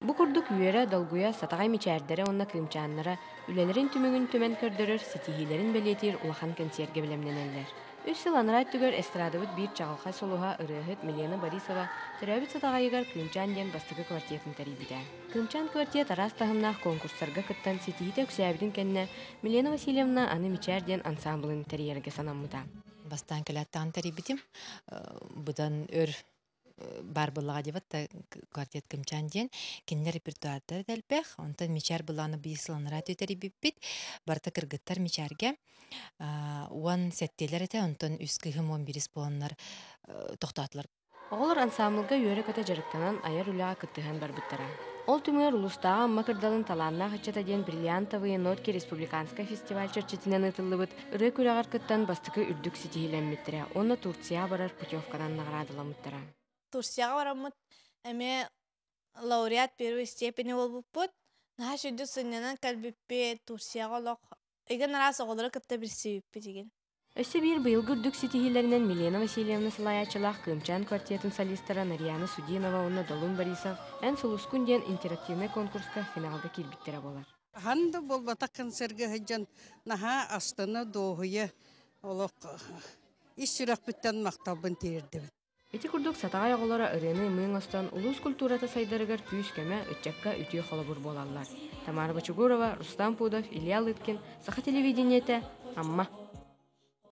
Бу курдук үөрэ, долгуйа, сатаҕай мичээрдэрэ уонна кыымчааннара үлэлэрин түмүгүн түмэн көрдөрөр, ситиһиилэрин бэлиэтиир улахан кэнсиэргэ бэлэмнэнэллэр. Үс сыл анараа өттүгэр эстрадабыт биир чаҕылхай сулуһа ырыаһыт Милена Борисова төрөөбүт Сатаҕайыгар Кыымчаан диэн бастакы квартетын тэрийбитэ. Кыымчаан квартет араас таһымнаах конкурстарга кыттан ситиһиитэ үксээбитин кэннэ Милена Васильевна аны Мичээр диэн ансаамбылын тэрийэргэ санаммыта. Бастаан кэлээттаҕын тэрийбитим. Быдан өр баар буоллаҕа диэбит да квартет Кымчаан диэн кинилэр репертуардара да элбэх. Онтон Мичээр былааны биир сыланара тэрийбиппит. Барыта кыргыттар Мичээргэ 17-лэр этэ, онтон үс кыһым 11 буоланнар тохтоотулар. Оҕолор ансаамбылга үөрэ-көтө дьарыктанан айар үлэҕэ кыттыһан барбыттара. Ол түмүгэр улуустааҕы Амма кырдалын талааннаах ыччата диэн «Бриллиантовые нотки» республиканскай фестиваль чэрчитинэн ыытыллыбыт ырыа күрэҕэр кыттан бастакы үрдүк ситиһиилэммиттэрэ уонна Турцияҕа барар путевканан наҕараадаламмыттара. Турцияҕа бараммыт эмиэ лауреат первой степени буолбуппут. Наһаа сүрдүк сынньанан кэлбиппит, Турцияҕа олох игин араас оҕолору кытта билсибиппит игин. Өссө биир быйылгы үрдүк ситиһиилэринэн Милена Васильевна салайааччылаах Кыымчаан квартетын солистара Нарьяна Судинова уонна Долун Борисов «Эн сулускун» диэн интерактивнай конкурска финалга киирбиттэрэ буолар. Хаһан да буолбатах концерга сылдьан наһаа астына, дуоһуйа олох ис сүрэхпиттэн махталбын тиэрдэбин. Ити курдук Сатаҕай оҕолоро ырыаны ымыы оҥостон улуус культурата сайдарыгар күүс-көмө, ыччакка үтүө холобур буолаллар. Тамара Бочугурова, Рустам Пудов, Илья Лыткин, Саха телевидениетэ, Амма.